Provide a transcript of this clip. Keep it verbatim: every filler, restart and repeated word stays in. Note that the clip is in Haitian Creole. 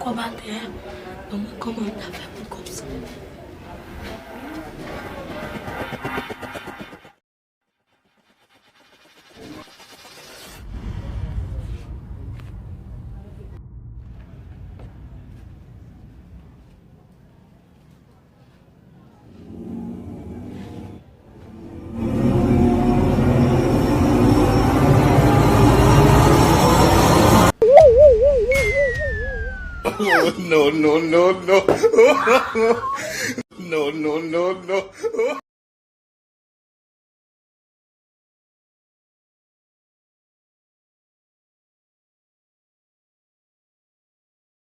Kòb atè a, ban mwen kòman m ta fè pou kòb sa. Oh, no, no, no, no. No, no, no, no.